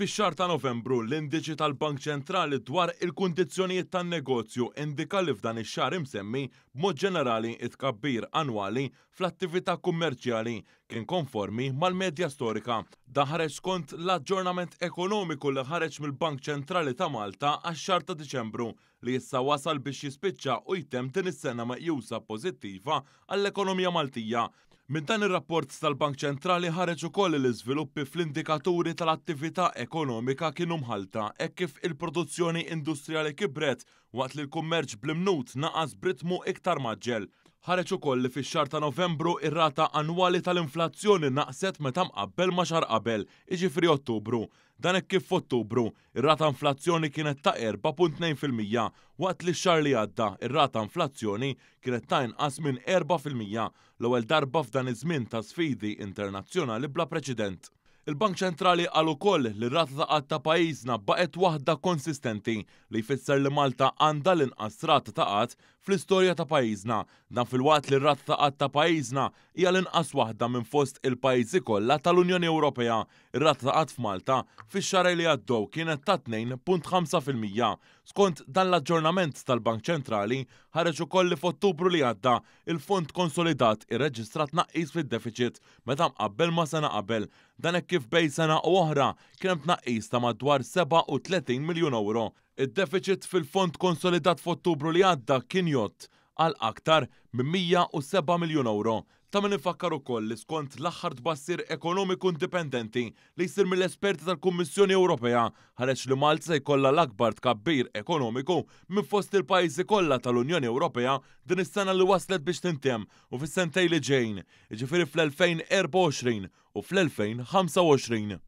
Fix-xahar ta' Novembru, l-Indiċi tal-Bank Ċentrali dwar il-Kundizzjonijiet tan-Negozju indika li f'dan ix-xahar imsemmi, b'mod ġenerali t-tkabbir annwali fl-attività kummerċjali kien konformi mal-medja storika. Dan ħareġ skont l-aġġornament ekonomiku li ħareġ mill-Bank Ċentrali ta' Malta għax-xahar ta' Diċembru, li issa wasal biex jispiċċa u jtemm din is-sena meqjusa pożittiva għall-ekonomija Maltija. Minn dan ir-rapport tal-Bank Ċentrali ħareġ ukoll li l-iżviluppi fl-indikaturi tal-attività ekonomika kienu mħallta hekk kif il-produzzjoni industrijali kibret waqt li l-kummerċ bl-imnut naqas b'ritmu iktar mgħaġġel. Ħareġ ukoll li fix-xahar ta' Novembru ir-rata annwali tal-inflazzjoni naqset meta mqabbel ma' xahar qabel, jiġifieri Ottubru. Dan hekk kif f'Ottubru, ir-rata inflazzjoni kienet ta' 4.2% waqt li x-xahar li għadda r-rata inflazzjoni kienet ta' inqas minn 4%, l-ewwel darba f'dan iż-żmien ta' sfidi internazzjonali bla preċedent. Il-Bank Ċentrali qal ukoll li r-rata ta' qgħad ta' pajjiżna baqgħet waħda konsistenti, li jfisser li Malta għandha l-inqas rata ta' qgħad fl-istorja ta' pajjiżna. Dan filwaqt li r-rata ta' qgħad ta' pajjiżna hija l-inqas waħda minn fost il-pajjiżi kollha tal-Unjoni Ewropea. Ir-rata ta' qgħad f'Malta fix-xahrejn li għaddew kienet ta' 2.5%. Skont dan l-aġġornament tal-Bank Ċentrali, ħareġ ukoll li f'Ottubru li għadda, il-fond konsolidat irreġistra tnaqqis fid-defiċit meta mqabbel ma' sena qabel. Dan hekk kif bejn sena u oħra kien hemm tnaqqis ta' madwar 37 miljun ewro. Id-defiċit fil-fond konsolidat f'Ottubru li għadda kien jgħodd għal aktar minn 107 miljun ewro. Ta' min ifakkar ukoll li skont l-aħħar tbassir ekonomiku indipendenti li jsir mill-esperti tal-Kummissjoni Ewropea ħareġ li Malta se jkollha l-akbar tkabbir ekonomiku minn fost il-pajjiżi kollha tal-Unjoni Ewropea din is-sena li waslet biex tintemm u fis-sentejn li ġejjin, jiġifieri fl-2024 u fl-2025.